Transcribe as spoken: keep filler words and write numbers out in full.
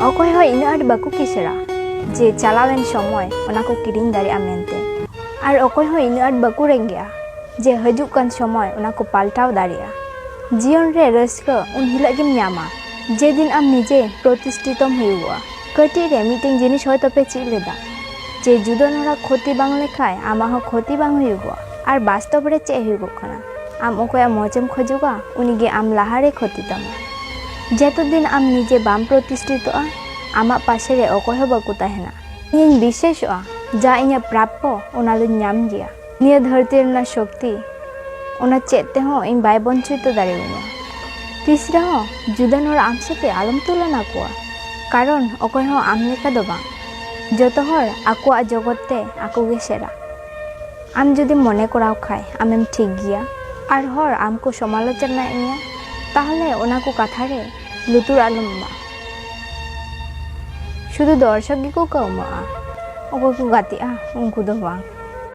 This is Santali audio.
ᱚᱠᱚᱭ ᱦᱚᱸ ᱤᱱᱟᱹᱜ ᱟᱸᱴ ᱵᱟᱠᱚ ᱠᱤᱥᱟᱹᱲᱟ ᱡᱮ ᱪᱟᱞᱟᱣᱮᱱ ᱥᱚᱢᱚᱭ ᱚᱱᱟ ᱠᱚ ᱠᱤᱨᱤᱧ ᱫᱟᱲᱮᱭᱟᱜᱼᱟ ᱢᱮᱱᱛᱮ, ᱟᱨ ᱚᱠᱚᱭ ᱦᱚᱸ ᱤᱱᱟᱹᱜ ᱟᱸᱴ ᱵᱟᱠᱚ ᱨᱮᱸᱜᱮᱡᱼᱟ ᱡᱮ ᱦᱤᱡᱩᱜ ᱠᱟᱱ ᱥᱚᱢᱚᱭ ᱚᱱᱟ ᱠᱚ ᱯᱟᱞᱴᱟᱣ ᱫᱟᱲᱮᱭᱟᱜᱼᱟ᱾ ᱡᱤᱭᱚᱱ ᱨᱮ ᱨᱟᱹᱥᱠᱟᱹ ᱩᱱ ᱦᱤᱞᱳᱜ ᱜᱮᱢ ᱧᱟᱢᱟ, ᱡᱮᱫᱤᱱ ᱟᱢ ᱱᱤᱡᱮ ᱯᱨᱚᱛᱤᱥᱴᱷᱤᱛᱚᱢ ᱦᱩᱭᱩᱜᱚᱜᱼᱟ᱾ ᱠᱟᱹᱴᱤᱡ ᱨᱮ ᱢᱤᱫᱴᱮᱱ ᱡᱤᱱᱤᱥ ᱦᱚᱭᱛᱚ ᱯᱮ ᱪᱮᱫ ᱞᱮᱫᱟ ᱡᱮ ᱡᱩᱫᱟᱹ ᱱᱚᱲᱟ ᱠᱷᱚᱛᱤ ᱵᱟᱝ ᱞᱮᱠᱷᱟᱡ ᱟᱢᱟᱜ ᱦᱚᱸ ᱠᱷᱚᱛᱤ ᱵᱟᱝ ᱦᱩᱭᱩᱜᱚᱜᱼᱟ᱾ ᱟᱨ ᱵᱟᱥᱛᱚᱵ ᱨᱮ ᱪᱮᱫ ᱦᱩᱭᱩᱜᱚᱜ ᱠᱟᱱᱟ? ᱟᱢ ᱚᱠᱚᱭᱟᱜ ᱢᱚᱡᱽ ᱮᱢ ᱠᱷᱚᱡᱚᱜᱼᱟ, ᱩᱱᱤ ᱜᱮ ᱟᱢ ᱞᱟᱦᱟᱨᱮ ᱠᱷᱚᱛᱤ ᱛᱟᱢᱟ᱾ ᱡᱚᱛᱚ ᱫᱤᱱ ᱟᱢ ᱱᱤᱡᱮ ᱵᱟᱢ ᱯᱨᱚᱛᱤᱥᱴᱷᱤᱛᱚᱜᱼᱟ, ᱟᱢᱟᱜ ᱯᱟᱥᱮ ᱨᱮ ᱚᱠᱚᱭ ᱦᱚᱸ ᱵᱟᱠᱚ ᱛᱟᱦᱮᱱᱟ᱾ ᱤᱧᱤᱧ ᱵᱤᱥᱮᱥᱚᱜᱼᱟ, ᱡᱟ ᱤᱧᱟᱹᱜ ᱯᱨᱟᱯᱯᱚ, ᱚᱱᱟ ᱫᱚᱧ ᱧᱟᱢ ᱜᱮᱭᱟ᱾ ᱱᱤᱭᱟᱹ ᱫᱷᱟᱹᱨᱛᱤ ᱨᱮᱱᱟᱜ ᱥᱚᱠᱛᱤ, ᱚᱱᱟ ᱪᱮᱫ ᱛᱮᱦᱚᱸ ᱤᱧ ᱵᱟᱭ ᱵᱚᱧᱪᱤᱛ ᱫᱟᱲᱮᱭᱟᱹᱧᱟ᱾ ᱛᱤᱥ ᱨᱮᱦᱚᱸ ᱡᱩᱫᱟᱹᱱ ᱦᱚᱲ ᱟᱢ ᱥᱟᱛᱮ ᱟᱞᱚᱢ ᱛᱩᱞᱚᱱᱟ ᱠᱚᱣᱟ, ᱠᱟᱨᱚᱱ ᱚᱠᱚᱭ ᱦᱚᱸ ᱟᱢ ᱞᱮᱠᱟ ᱫᱚ ᱵᱟᱝ᱾ ᱡᱚᱛᱚ ᱦᱚᱲ ᱟᱠᱚᱣᱟᱜ ᱡᱚᱜᱚᱛ ᱛᱮ ᱟᱠᱚ ᱜᱮ ᱥᱮᱨᱟ᱾ ᱟᱢ ᱡᱩᱫᱤᱢ ᱢᱚᱱᱮ ᱠᱚᱨᱟᱣ ᱠᱷᱟᱡ ᱟᱢᱮᱢ ᱴᱷᱤᱠ ᱜᱮᱭᱟ, ᱟᱨ ᱦᱚᱲ ᱟᱢ ᱠᱚ ᱥᱚᱢᱟᱞᱳᱪᱚᱱᱟᱭᱮᱫ ᱢᱮᱭᱟ, ᱛᱟᱦᱞᱮ ᱚᱱᱟ ᱠᱚ ᱠᱟᱛᱷᱟ ᱨᱮ ᱞᱩᱛᱩᱨ ᱟᱞᱚᱢ ᱮᱢᱟ᱾ ᱥᱩᱫᱷᱩ ᱫᱚᱨᱥᱚᱠ ᱜᱮᱠᱚ ᱠᱟᱹᱣᱢᱟᱹᱜᱼᱟ, ᱚᱠᱚᱭ ᱠᱚ ᱜᱟᱛᱮᱜᱼᱟ ᱩᱱᱠᱩ ᱫᱚ ᱵᱟᱝ᱾